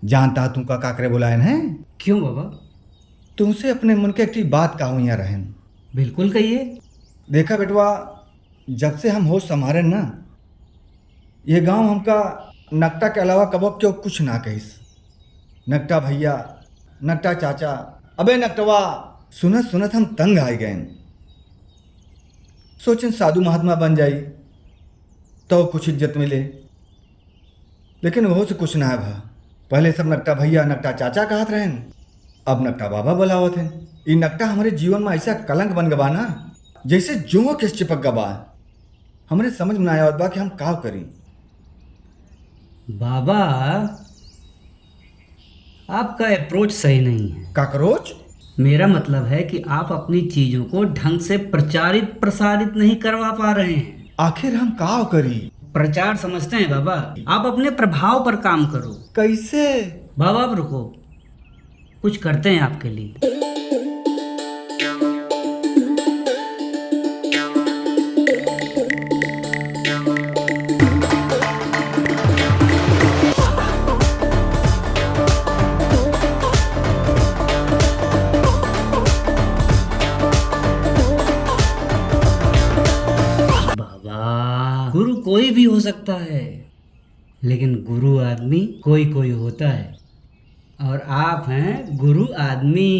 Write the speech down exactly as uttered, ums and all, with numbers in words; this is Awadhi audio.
जानता तू का काकरे बुलायन है? क्यों बाबा? तुमसे अपने मन के एक ठी बात कहूँ यहाँ रहन। बिल्कुल कहिए। देखा बेटवा, जब से हम होश संभारे ना, ये गांव हमका नकटा के अलावा कबो क्यों कुछ ना कहिस। नकटा भैया, नकटा चाचा, अबे नकटवा, सुनत सुनत हम तंग आइ गए। सोचन साधु महात्मा बन जाई तो कुछ इज्जत मिले, लेकिन वहू से कुछ ना भा। पहले सब नकटा भैया, नकटा चाचा कहत रहन, अब नकटा बाबा बुलावत हैं। ई नकटा हमरे जीवन में ऐसा कलंक बन गबा ना, जैसे जुओं के चिपक गबा। हमरे समझ में ना आवत बा कि हम का करी। बाबा, आपका अप्रोच सही नहीं है। काकरोच? मेरा मतलब है कि आप अपनी चीजों को ढंग से प्रचारित प्रसारित नहीं करवा पा रहे हैं। आखिर हम का करी? प्रचार समझते हैं बाबा, आप अपने प्रभाव पर काम करो। कैसे? बाबा, आप रुको, कुछ करते हैं आपके लिए। बाबा, गुरु कोई भी हो सकता है, लेकिन गुरु आदमी कोई कोई होता है, और आप हैं गुरु आदमी।